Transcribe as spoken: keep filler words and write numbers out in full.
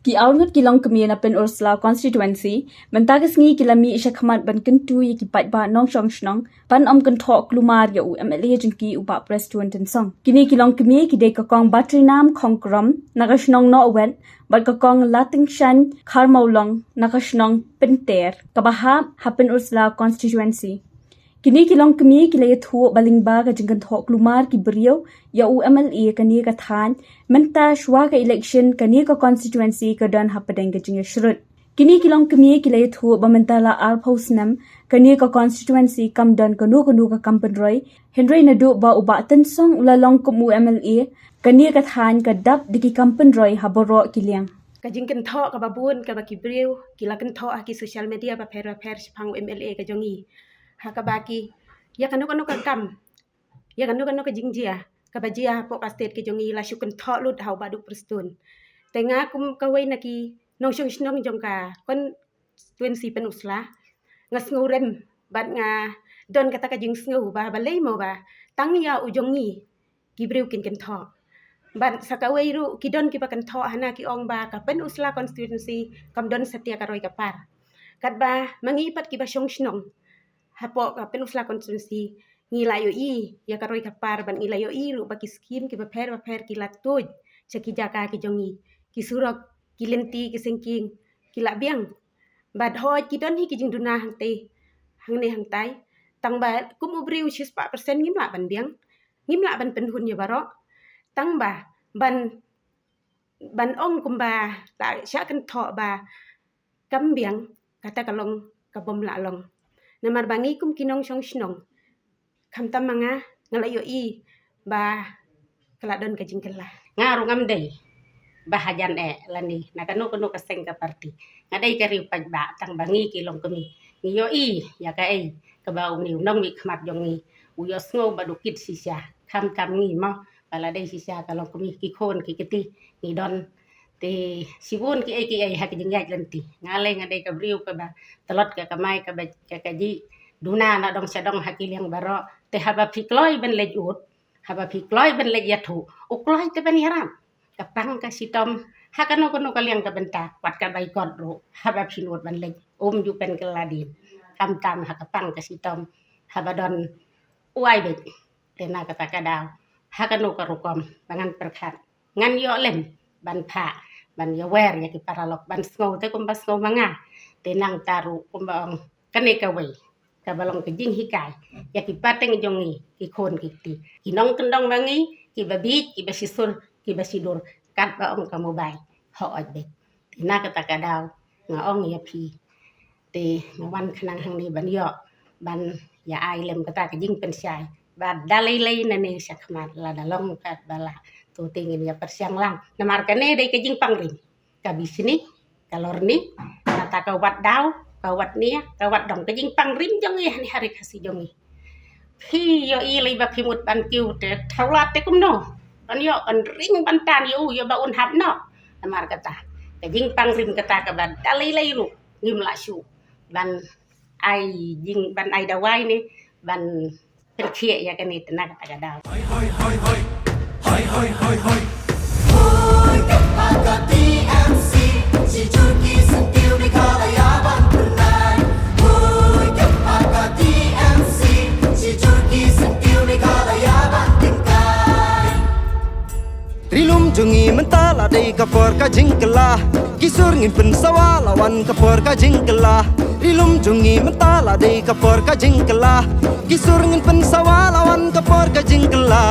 Ki arngut ki longkmie na Pynursla constituency mynta ka sngi ki la mih shakhmat ban kyntu ïa ki paidbah nongshong shnong ban ym kynthoh kulmar ïa u MLA jong ki u Bah Prestone Tynsong. Kine ki longkmie ki dei ka Kong Batrinam Khongkrom na ka shnong Nohwet bad ka Kong Latingshan Kharmawlong na ka shnong Pynter kaba hap ha Pynursla constituency. Kine ki longkmie ki la ïathuh ba lyngba ka jingkynthoh kulmar ki briew ïa u MLA kane ka thaiñ mynta shuwa ka election kane ka constituency ka don hapdeng ka jingïashrut. Kine ki longkmie ki la ïathuh ba mynta la arphew snem kane ka constituency kam don kano kano ka kam pynroi, hynrei naduh ba u Bah Tynsong u la long kum u MLA kane ka thaiñ ka dap da ki kam pynroi ha baroh ki liang. Ka jingkynthoh kaba bun kaba ki briew ki la kynthoh ha ki social media bapher bapher shaphang u MLA ka jong ngi. Ha kaba ki ïa kano kano ka kam, ïa kano kano ka jingjia kaba jia hapoh ka state ka jong ngi la shu kynthoh lut ha u Bah Duh Prestone. Te nga kum kawei na ki nongshong shnong jong ka constituency Pynursla, nga sngew rem bad nga don kata ka jingsngew ba balei mo ba tang ïa u jong ngi ki briew kin kynthoh. Bad sa kawei ruh ki don kiba kynthoh hana ki ong ba ka Pynursla constituency kam don satia ka roi ka par. Katba ma ngi pat kiba shong shnong hapoh ka Pynursla constituency ngi la ïohi ïa ka roi ka par bad ngi la ïohi ruh ba ki skim kiba pher bapher ki la tuid sha ki jaka ki jong ngi, ki surok, ki lynti, ki syngking ki la biang. Bad hooid ki don hi ki jingduna hangtei hangne hangtai, tang ba kum u briew shispah percent ngim lah ban biang, ngim lah ban pynhun ïa baroh. Tang ba ban ban ong kumba la shah kynthoh ba kam biang, kata ka long ka bym lah long. Namar ba ngi kum ki nongshong shnong, khamtam ma nga, nga la ïohi ba ka la don ka jingkylla. Nga ruh ngam dei ba hajan eh lane na kano kano ka seng ka party. Nga dei ka riew paidbah, tang ba ngi ki longkmie ngi ïohi ïa kaei kaba une u nongmihkhmat jong ngi u ïohsngew bad u kit shisha. Khamtam ngi mo, ba la dei shisha ka longkmie, ki khun ki kti ngi don te shibun kiei kiei ha ka jingïaid lynti. Nga lei nga dei ka briew kaba tlot ka kamai kaba ka kajih duna na dong sha dong ha ki liang baroh. Te haba phi kloi ban leit ud, haba phi kloi ban leit ïathuh, u kloi te ban ïarap. Ka pang ka shitom ha kano kano ka liang ka bynta, wat ka bai kot ruh, haba phi nud ban leit um ju pynkylla dien. Khamtam ha ka pang ka shitom haba don u ai beit. Te na kata ka daw ha kano ka rukom ba ngan pyrkhat, ngan ïoh lem ban phah, ban ïawer ïa ki paralok, ban sngew te kumba sngew ma nga. Te nangta ruh kumba ong kane kawei kaba long ka jinghikai ïa ki pateng jong ngi, ki khun ki kti, ki nongkyndong ma ngi, kiba bieit, kiba shisur, kiba shidur, katba ong ka mobile, hooid beit. Te na kata ka daw nga ong ïa phi, te nga wan khnang hangne ban ïoh ban ïa ai lem kata ka jingpynshai ba da lei lei nane shakhmat lada long katba lah, to te ngin ïa pyrshang lang. Namar kane dei ka jingpang rim ka bishni, ka lorni, kata ka wat daw, ka wat nia, ka wat dong, ka jingpang rim jong ngi ha ri Khasi jong ngi. Phi ïohi lei ba phi mut ban kiew te thaw lad te kumno ban ïoh ban ring ban tan ïa u ïa ba un hap noh. Namar kata ka jingpang rim kata kaba da lei lei ruh ngim lah shuh ban ai jing, ban ai dawai ne ban pynkhiah ïa kane te na kata ka daw. Ri lum jong ngi mynta la dei ka por ka jingkylla. Ki sur ngin pynsawa la wan ka por ka jingkylla. Ri lum jong ngi mynta la dei ka por ka jingkylla. Ki sur ngin pynsawa la wan ka por ka jingkylla.